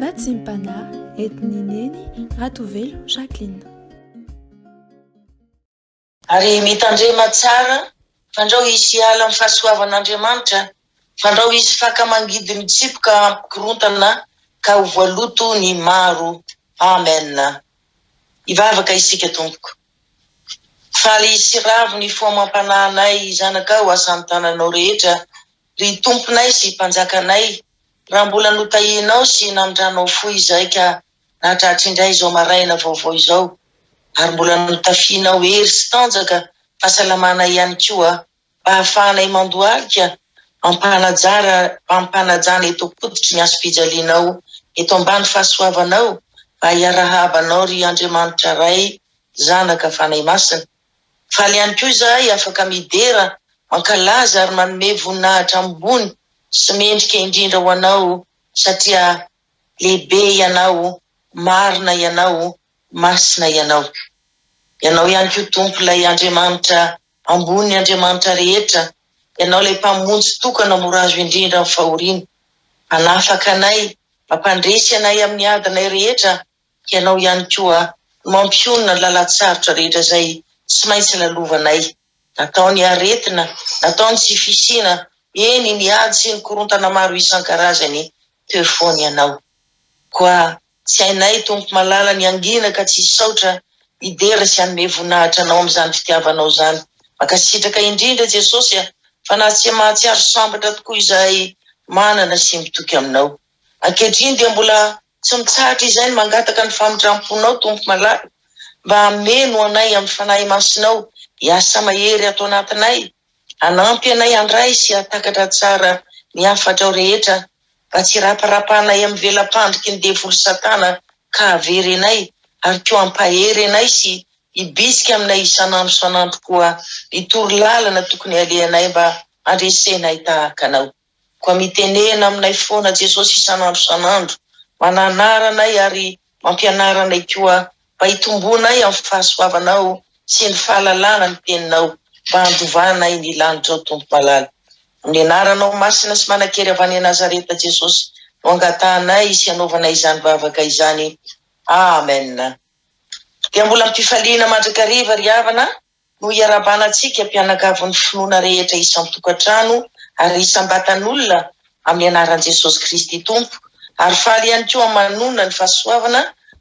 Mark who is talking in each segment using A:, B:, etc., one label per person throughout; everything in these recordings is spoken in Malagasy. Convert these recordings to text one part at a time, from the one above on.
A: Vatsim-panahy entin'i Neny Ratovelo Jacqueline.
B: Ary mitandrema tsara, fandrao hisy hiala amin'ny fahasoavan'Andriamanitra, fandrao hisy faka mangidy mitsipoka hampikorontana ka ho voaloto ny maro. Amen. Hivavaka isika tompoko. Faly sy ravo ny fo amam-panahinay zanakao asan'ny tananao rehetra ry Tomponay sy Mpanjakanay raha mbola notahianao sy namindranao fo izahay ka nahatratra indray izao maraina vaovao izao ary mbola notafianao hery sy tanjaka fahasalamana ihany koa mba hahafahanay mandohalika ampanajara ampanajana eto am-pototry ny hazofijalianao eto ambany fahasoavanao mba hiarahaba anao ry Andriamanitra Ray Zanaka Fanahy Masina. Faly ihany koa izahay afaka midera, mankalaza ary manome voninahitra ambony sy mendrika indrindra ho Anao satria lehibe Ianao, marina Ianao, masina Ianao. Ianao ihany koa Tompo ilay Andriamanitra ambonin'ny andriamanitra rehetra, Ianao ilay Mpamonjy tokana mora azo indrindra amin'ny fahoriana. Mpanafaka anay, mampandresy anay amin'ny adinay rehetra, Ianao ihany koa no mampionona ny lalan-tsarotra rehetra izay tsy maintsy lalovanay. Natao ny aretina, natao ny tsy fisiana, eny, ny ady sy ny korontana maro isan-karazany, teo foana Ianao. Koa Tsy hainay Tompo malala ny hangina ka tsy hisaotra, hidera sy hanome voninahitra Anao amin'izany fitiavanao izany. Mankasitraka indrindra Jesosy a, fa na tsy mahatsiaro sambatra tokoa izahay manana sy mitoky Aminao. Ankehitriny dia mbola tsy mitsahatra izahay ny mangataka ny famindram-ponao Tompo malala mba hameno anay amin'ny Fanahy Masinao hiasa mahery ato anatinay, hanampy anay handray sy hahatakatra tsara ny hafatrao rehetra mba tsy hiraparapanay amin'ny vela-pandriky ny devoly satana ka hahavery anay ary koa hampahery anay sy hibitsika aminay isan'andro isan'andro koa ny toro-lalana tokony halehanay mba handresenay tahaka anao. Koa mitenena aminay foana Jesosy isan'andro isan'andro, mananara anay ary mampianara anay koa mba hitomboanay amin'ny fahasoavanao sy ny fahalalana ny teninao mba handovanay ny lanitrao Tompo malala. Amin'ny anaranao masina sy manan-kery avy any Nazareta Jesosy no angatahanay sy anaovanay izany vavaka izany. Amen. Dia mbola am-pifaliana mandrakariva ry havana no iarahabana antsika mpianakavin'ny finoana rehetra isan-tokantrano ary isam-batan'olona amin'ny anaran'i Jesosy Kristy Tompo ary faly ihany koa manonona ny fahasoavana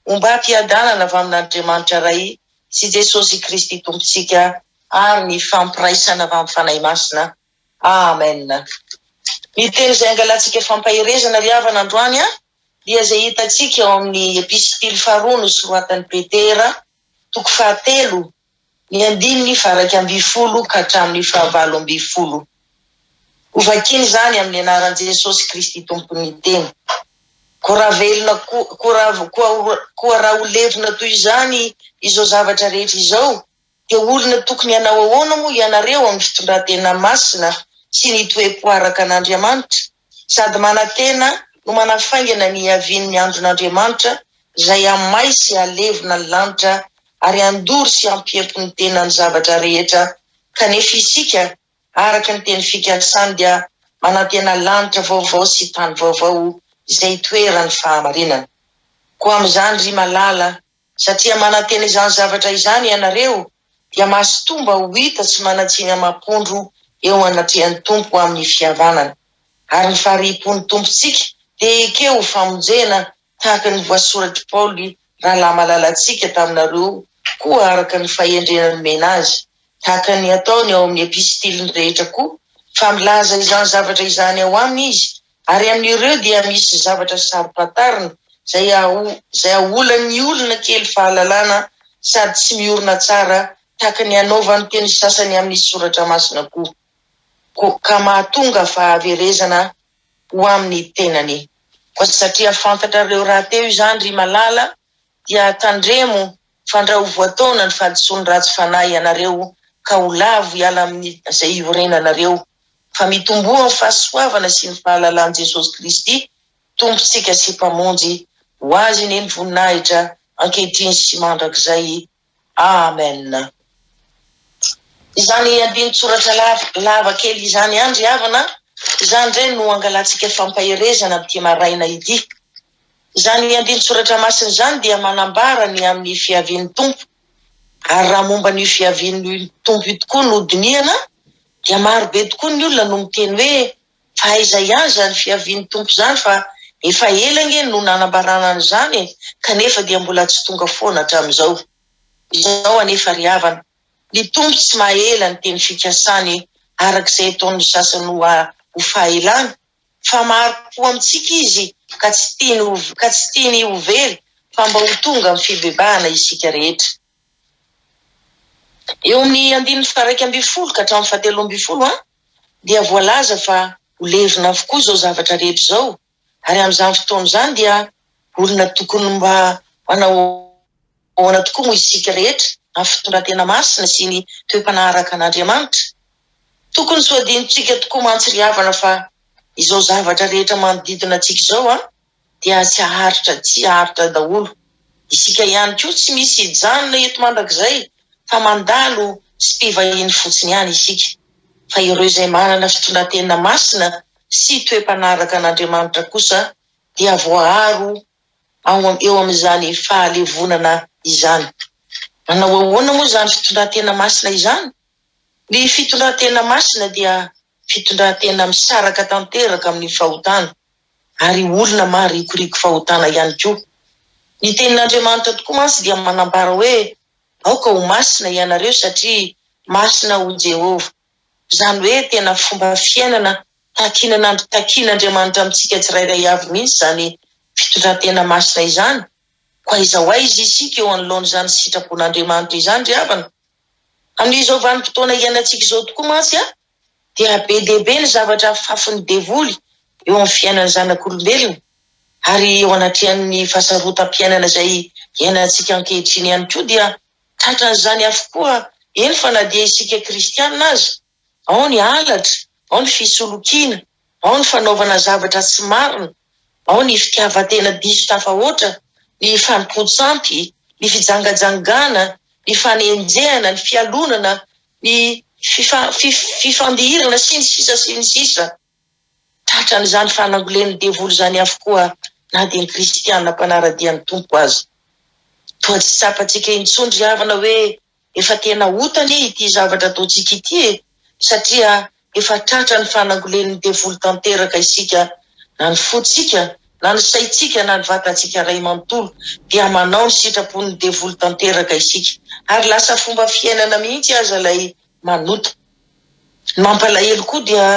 B: ombam-piadanana avy amin'Andriamanitra Ray sy Jesosy Kristy Tompontsika ary ny fampiraisana avy amin'ny Fanahy Masina. Amen. Ny teny izay angalantsika fampaherezana ry havana androany dia izay hitantsika ao amin'ny epistily faharoa nosoratan'i Petera, toko fahatelo, ny andininy faha-11 ka hatramin'ny faha-18. Hovakina izany amin'ny anaran'i Jesosy Kristy Tompon'ny tena. Koa raha velona koa raha koa raha ho levona toy izany izao zavatra rehetra izao, dia olona tokony hanao ahoana moa ianareo amin'ny fitondran-tena masina sy ny toe-po araka an'Andriamanitra? Sady manantena no manafaingana ny hiavian'ny andron'Andriamanitra izay hamay sy halevona ny lanitra ary handoro sy hampiempo ny tenan'ny zavatra rehetra, kanefa isika, araka ny teny fikasany, dia manantena lanitra vaovao sy tany vaovao izay hitoeran'ny fahamarinana. Koa amin'izany, ry malala, Satria manantena izany zavatra izany ianareo, dia mazotoa mba ho hita tsy manan-tsiny amam-pondro eo anatrehan'ny Tompo amin'ny fihavanana. Ary ny fahariam-pon'ny Tompontsika dia ekeo ho famonjena, tahaka ny voasoratr'i Paoly rahalahy malalantsika taminareo koa araka ny fahendrena nomena azy, tahaka ny ataony ao amin'ny epistiliny rehetra koa, fa milaza izany zavatra izany ao aminy izy, Ary amin'ireo dia misy zavatra saro-pantarina izay izay aholan'ny olona kely fahalalana sady tsy miorina tsara tahaka ny anaovan'ny teny sasany amin'ny soratra masina koa, koa ka mahatonga fahaverezana ho amin'ny tenany. Koa satria fantatrareo rahateo izany, ry malala, dia tandremo fandrao ho voataona ny fahadisoan'ny ratsy fanahy ianareo ka ho lavo hiala amin'izay iorenanareo, fa mitomboa amin'ny fahasoavana sy ny fahalalan'i Jesosy Kristy Tompontsika sy Mpamonjy, ho Azy anie ny voninahitra ankehitriny sy mandrakizay. Amen. Izany andinin-tsoratra lava kely izany ihany ry havana, izany indray no angalantsika fampaherezana amin'ity maraina ity. Izany andinin-tsoratra masina izany dia manambara ny amin'ny fiavian'ny Tompo. Ary raha momba an'io fiavian'ny Tompo io tokoa no dinihana dia maro be tokoa ny olona no miteny hoe fa aiza ihany izany fiavian'ny Tompo izany fa efa ela ange no nanambarana an'izany e, kanefa dia mbola tsy tonga foana hatramin'izao. Izao anefa ry havana, ny Tompo tsy mahela ny teny fikasany araka izay ataon'ny sasany ho fahelana, fa mahari-po amintsika Izy ka tsy tiany ho ka tsy tiany ho very fa mba ho tonga amin'ny fibebahana isika rehetra. Eo amin'ny andininy faha-11 ka hatramin'ny faha-13 an, dia voalaza fa ho levona avokoa izao zavatra rehetra izao ary amin'izany fotoana izany dia olona tokony mba manao ahoana tokoa moa isika rehetra amin'ny fitondran-tena masina sy ny toe-panahy araka an'Andriamanitra? Tokony tsy ho adinontsika tokoa mantsy ry havana fa izao zavatra rehetra manodidina antsika izao an, dia tsy haharitra tsy haharitra daholo. Isika ihany koa tsy misy hijanona eto mandrakizay fa mandalo sy mpivahiny fotsiny ihany isika. Fa ireo izay manana fitondran-tena masina sy toe-panahy araka an'Andriamanitra kosa dia voaaro ao eo amin'izany fahalevonana izany. Manao ahoana moa izany fitondran-tena masina izany? Ny fitondran-tena masina dia fitondran-tena misaraka tanteraka amin'ny fahotana ary olona maharikoriko fahotana ihany koa. Ny tenin'Andriamanitra tokoa mantsy dia manambara hoe aoka ho masina ianareo satria masina ho Jehovah. Izany hoe tena fomba fiainana takin'Andriamanitra amintsika tsirairay avy mihitsy izany fitondran-tena masina izany. Koa aiza ho aiza isika eo anoloan'izany sitrapon'Andriamanitra izany ry havana? Amin'izao vanim-potoana iainantsika izao tokoa mantsy dia be dia be ny zavatra afafin'ny devoly eo amin'ny fiainan'ny zanak'olombelona ary eo anatrehan'ny fahasarotam-piainana izay iainantsika ankehitriny ihany koa dia tratran'izany avokoa eny fa na dia isika kristiana aza. Ao ny halatra, ao ny fisolokiana, ao ny fanaovana zavatra tsy marina, ao ny fitiavan-tena diso tafahoatra, ny fanompoan-tsampy, ny fijangajangana, ny fanenjehana, ny fialonana, ny fifandihirana, sy ny sisa sy ny sisa. Tratran'izany fanangolen'ny devoly izany avokoa na dia ny kristiana mpanara-dia ny Tompo aza. Toa tsy tsapantsika intsony ry havana hoe Efa tena ota anie ity zavatra ataontsika ity e! Satria efa tratran'ny fanangolen'ny devoly tanteraka isika, na ny fontsika, na ny saintsika, na ny vatantsika iray manontolo dia manao ny sitrapon'ny devoly tanteraka isika. Ary lasa fomba fiainana mihitsy aza ilay manota. Ny mampalahelo koa dia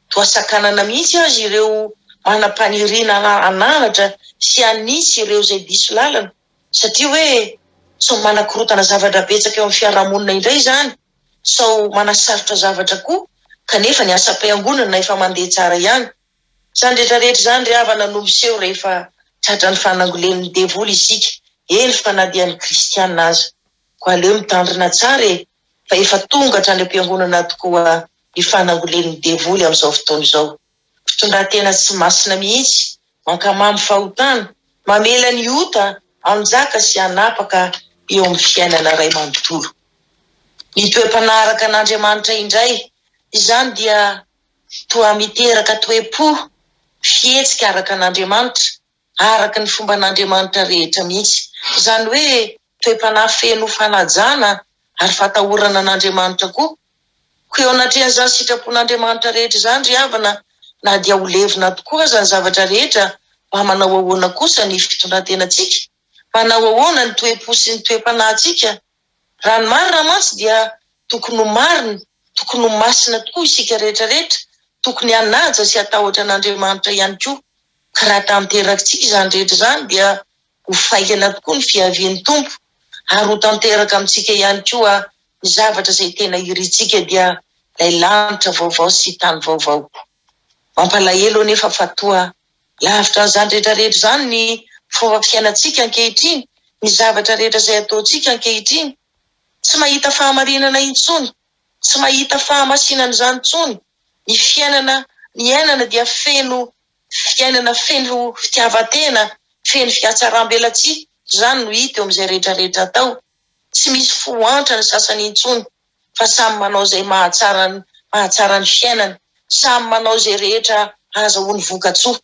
B: toa sakanana mihitsy aza ireo manam-paniriana hananatra sy hanitsy ireo izay diso lalana. Satria hoe sao manakorontana zavatra betsaka eo amin'ny fiarahamonina indray izany, sao manasarotra zavatra koa, kanefa ny asam-piangonana efa mandeha tsara ihany. Izany rehetra rehetra izany ry havana no miseho rehefa tratran'ny fanangolen'ny devoly isika, eny fa na dia ny kristiana aza. Koa aleo mitandrina tsara e, fa efa tonga hatrany am-piangonana tokoa ny fanangolen'ny devoly amin'izao fotoana izao. Mpitondratena tsy masina mihitsy, mankamamy fahotana, mamela ny ota hanjaka sy hanapaka eo amin'ny fiainana iray manontolo. Ny toe-panahy araka an'Andriamanitra indray izany dia toa miteraka toe-po, fihetsika araka an'Andriamanitra, araka ny fomban'Andriamanitra rehetra mihitsy. Izany hoe toe-panahy feno fanajana ary fatahorana an'Andriamanitra koa. Koa eo anatrehan'izany sitrapon'Andriamanitra rehetra izany ry havana, na dia ho levona tokoa aza ny zavatra rehetra, mba manao ahoana kosa ny fitondran-tenantsika? Manao ahoana ny toe-po sy ny toe-panahintsika? Raha ny marina mantsy dia tokony ho marina, tokony ho masina tokoa isika rehetra rehetra, tokony hanaja sy hatahotra an'Andriamanitra ihany koa. Ka raha tanterakitsika izany rehetra izany dia ho faingana tokoa ny fiavian'ny Tompo ary ho tanteraka amintsika ihany koa ny zavatra izay tena irintsika dia ilay lanitra vaovao sy tany vaovao. Mampalahelo anefa fa toa lavitra an'izany rehetra rehetra izany ny fomba fiainantsika ankehitriny, ny zavatra rehetra izay ataontsika ankehitriny. Tsy mahita fahamarinana intsony, tsy mahita fahamasinana izany intsony. Ny fiainana niainana dia feno fiainana feno fitiavan-tena, feno fihatsaram-belatsihy, izany no hita eo amin'izay rehetra rehetra atao. Tsy misy fo antra ny sasany intsony fa samy manao izay mahatsara mahatsara ny fiainany, samy manao izay rehetra ahazahoany vokatsoa.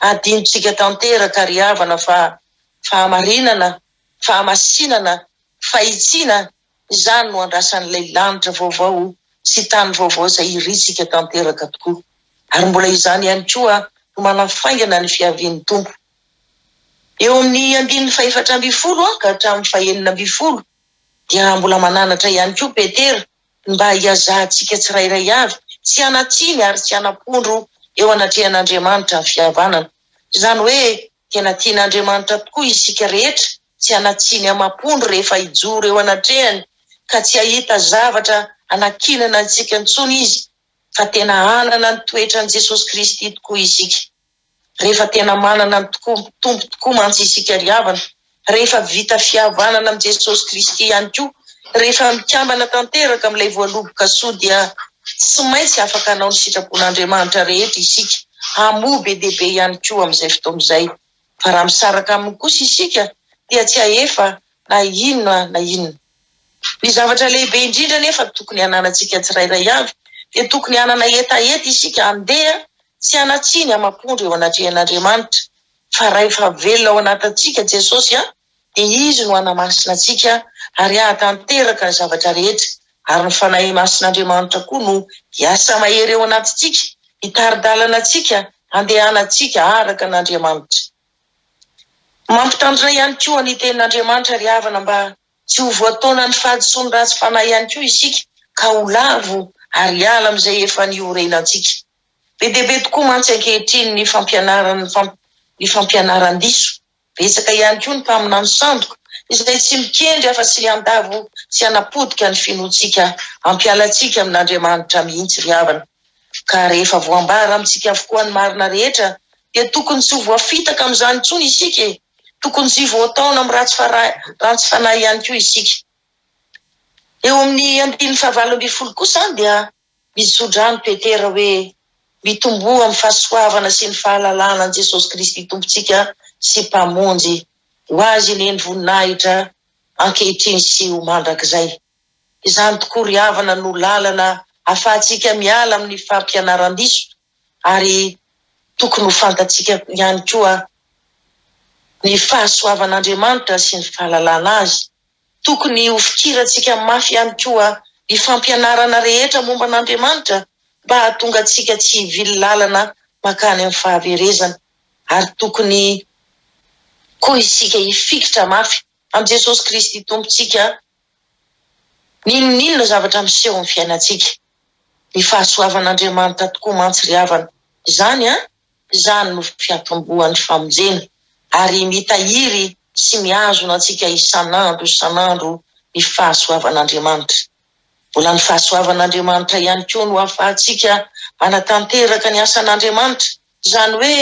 B: Adinontsika tanteraka ry havana fa fahamarinana, fahamasinana, fahitsiana, izany no andrasan'ilay lanitra vaovao sy tany vaovao izay irintsika tanteraka tokoa. Ary mbola izany ihany koa no manafaingana ny fiavian'ny Tompo. Eo amin'ny andininy fahefatra ambinifolo ka hatramin'ny fahenina ambinifolo dia mbola mananatra ihany koa Petera ny mba hiazahantsika tsirairay avy tsy hanan-tsiny ary tsy hanam-pondro eo anatrehan'Andriamanitra ny fihavanana. Izany hoe tena tian'Andriamanitra tokoa isika rehetra tsy hanan-tsiny amam-pondro rehefa hijoro eo anatrehany ka tsy hahita zavatra hanankinana antsika intsony Izy fa tena hanana ny toetran'i Jesosy Kristy tokoa isika. Rehefa tena manana ny tokoa Tompo tokoa mantsy isika ry havana, rehefa vita fihavanana amin'i Jesosy Kristy ihany koa, rehefa mikambana tanteraka amin'ilay voaloboka soa dia tsy maintsy afaka hanao ny sitrapon'Andriamanitra rehetra isika, hamoa be dia be ihany koa amin'izay fotoana izay. Fa raha misaraka aminy kosa isika dia tsy hahefa na inona na inona. Ny zavatra lehibe indrindra anefa tokony hananantsika tsirairay avy dia tokony hanana hetaheta isika handeha tsy hanan-tsiny amam-pondro eo anatrehan'Andriamanitra fa rahefa velona ao anatintsika Jesosy dia Izy no hanamasina antsika ary hahatanteraka ny zavatra rehetra ary ny Fanahy Masin'Andriamanitra koa no hiasa mahery eo anatintsika hitari-dalana antsika handehanantsika araka an'Andriamanitra. Mampitandrina ihany koa ny tenin'Andriamanitra ry havana mba tsy ho voataonan'ny fahadisoan'ny ratsy fanahy ihany koa isika ka ho lavo ary hiala amin'izay efa niorenantsika. Be dia be tokoa mantsy ankehitriny ny fampianaran'ny ny fampianaran-diso. Betsaka ihany koa ny mpaminany sandoka izay tsy mikendry afa-tsy ny handavo sy hanapotika ny finoantsika hampiala antsika amin'Andriamanitra mihitsy ry havana. Ka rehefa voambara amintsika avokoa ny marina rehetra dia tokony tsy ho voafitaka amin'izany intsony isika e! Tokony tsy voataona amin'ny ratsy ratsy fanahy ihany koa isika. Eo amin'ny andininy fahavalo ambinifolo kosa dia mitsodrano Petera hoe, Mitomboa amin'ny fahasoavana sy ny fahalalana an'i Jesosy Kristy Tompontsika sy Mpamonjy. Ho Azy anie ny voninahitra ankehitriny sy ho mandrakizay. Izany tokoa ry havana no lalana ahafahantsika miala amin'ny fampianaran-diso ary tokony ho fantatsika ihany koa ny fahasoavan'Andriamanitra sy ny fahalalana Azy. Tokony ho fikirantsika mafy ihany koa ny fampianarana rehetra momba an'Andriamanitra mba hahatonga antsika tsy hivily lalana mankany amin'ny fahaverezana ary tokony koa isika hifikitra mafy amin'i Jesosy Kristy Tompontsika n'inon'inona zavatra miseho amin'ny fiainantsika. Ny fahasoavan'Andriamanitra tokoa mantsy ry havana, izany an, izany no fiatombohan'ny famonjena ary mitahiry sy mihazona antsika isan'andro isan'andro ny fahasoavan'Andriamanitra. Mbola ny fahasoavan'Andriamanitra ihany koa no ahafahantsika manatanteraka ny asan'Andriamanitra, izany hoe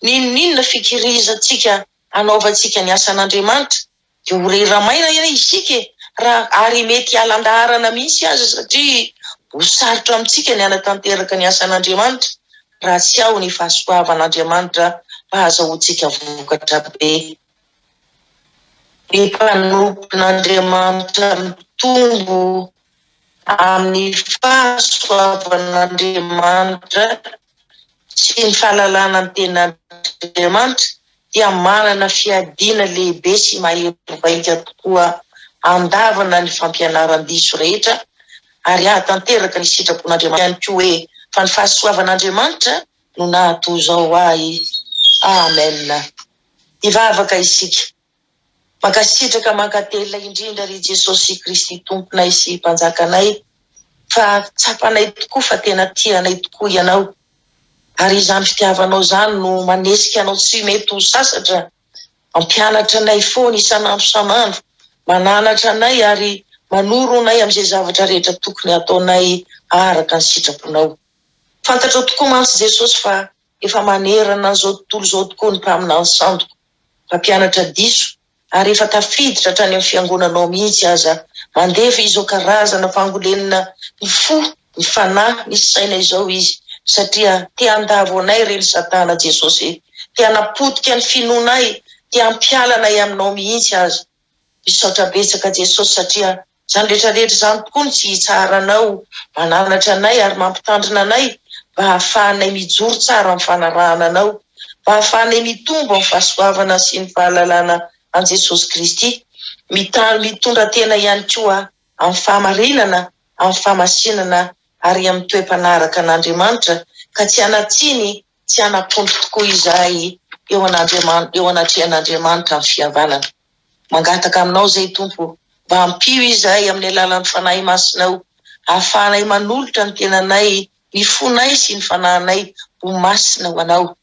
B: n'inon'inona fikirizantsika hanaovantsika ny asan'Andriamanitra dia ho rera-maina anie isika e! Raha ary mety hiala an-daharana mihitsy aza satria ho sarotra amintsika ny hanatanteraka ny asan'Andriamanitra raha tsy ao ny fahasoavan'Andriamanitra mba hahazahoantsika vokatra be. Ny mpanompon'Andriamanitra mitombo amin'ny fahasoavan'Andriamanitra sy ny fahalalana ny tenin'Andriamanitra dia manana fiadiana lehibe sy mahery vaika tokoa handavana ny fampianaran-diso rehetra ary hahatanteraka ny sitrapon'Andriamanitra ihany koa hoe fa ny fahasoavan'Andriamanitra no nahatoa izao ahy. Amen. Hivavaka isika. Mankasitraka mankatelina indrindra ry Jesosy Kristy Tomponay sy Mpanjakanay fa tsapanay tokoa fa tena tia anay tokoa Ianao ary izany fitiavanao izany no manesika anao tsy mety ho sasatra mampianatra anay foana isan'andro isan'andro, mananatra anay ary manoro anay amin'izay zavatra rehetra tokony hataonay araka ny sitraponao. Fantatrao tokoa mantsy Jesosy fa efa manerana an'izao tontolo izao tokoa ny mpaminany sandoka, mpampianatra diso ary efa tafiditra hatrany amin'ny fiangonanao mihitsy aza mandefa izao karazana fangolenina ny fo, ny fanahy, ny saina izao izy satria te handavo anay ireny satana Jesosy e! te hanapotika ny finoanay, te hampiala anay aminao mihitsy aza. Misaotra betsaka Jesosy satria Izany rehetra rehetra izany tokoa no tsy hitsaharanao mananatra anay ary mampitandrina anay mba hahafahanay mijoro tsara amin'ny fanarahana anao. mba hahafahanay mitombo amin'ny fahasoavana sy ny fahalalana an'i Jesosy Kristy. Mita, mitondra tena ihany koa amin'ny fahamarinana, amin'ny fahamasinana ary amin'ny toe-panaraka an'Andriamanitra, ka tsy hanan-tsiny, tsy hanam-pondro tokoa izahay eo an'Andriaman, eo anatrehan'Andriamanitra amin'ny fihavanana. Mangataka aminao izay Tompo, mba ampio izahay amin'ny alalan'ny Fanahy Masinao, hahafahanay manolotra ny tenanay, ny fonay sy ny fanahinay ho masina ho Anao.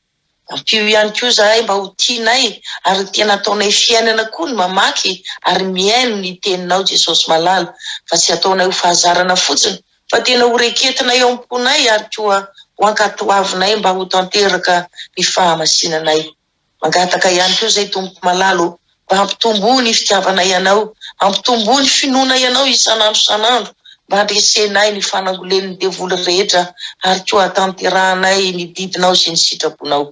B: Ampio ihany koa izahay mba ho tianay ary tena ataonay fiainana koa ny mamaky ary mihaino ny Teninao Jesosy Malala, fa tsy ataonay ho fahazarana fotsiny fa tena ho reketinay ao am-ponay ary koa ho ankatoavinay mba ho tanteraka ny fahamasinanay. Mangataka ihany koa izay Tompoko malala ô, mba hampitomboa ny fitiavanay Anao, hampitomboa ny finoanay Anao isan'andro isan'andro, mba handresenay ny fanangolen'ny devoly rehetra ary koa hahatanterahanay ny didinao sy ny sitraponao.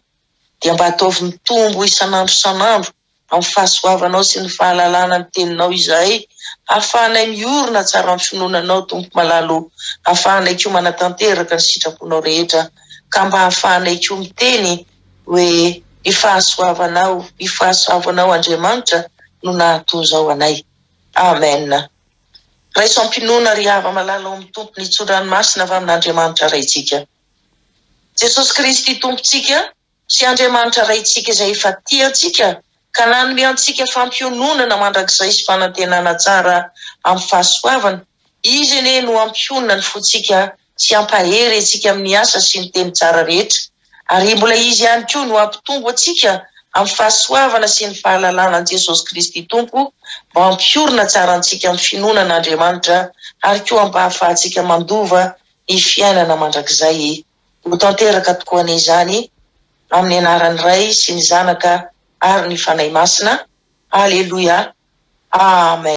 B: Dia mba ataovy mitombo isan'andro isan'andro amin'ny fahasoavanao sy ny fahalalana ny teninao izahay, hahafahanay miorina tsara amin'ny finoana Anao Tompo malala ô, hahafahanay koa manatanteraka ny sitraponao rehetra, ka mba hahafahanay koa miteny hoe ny fahasoavanao, ny fahasoavanao Andriamanitra no nahatoa izao anay. Amen. Raiso am-pinoana ry hava-malala ao amin'ny Tompo ny tso-dranomasina avy amin'Andriamanitra Raintsika. Jesosy Kristy Tompontsika sy Andriamanitra Raintsika izay efa tia antsika ka nanome antsika fampiononana mandrakizay sy fanantenana tsara amin'ny fahasoavana, Izy anie no hampionona ny fontsika sy hampahery antsika amin'ny asa sy ny teny tsara rehetra, ary mbola Izy ihany koa no hampitombo antsika amin'ny fahasoavana sy ny fahalalana an'i Jesosy Kristy Tompo, mba hampiorina tsara antsika amin'ny finoana an'Andriamanitra ary koa mba hahafahantsika mandova ny fiainana mandrakizay. Ho tanteraka tokoa anie izany, amin'ny anaran'ny Ray sy ny Zanaka ary ny Fanahy Masina. Aleloia. Amen.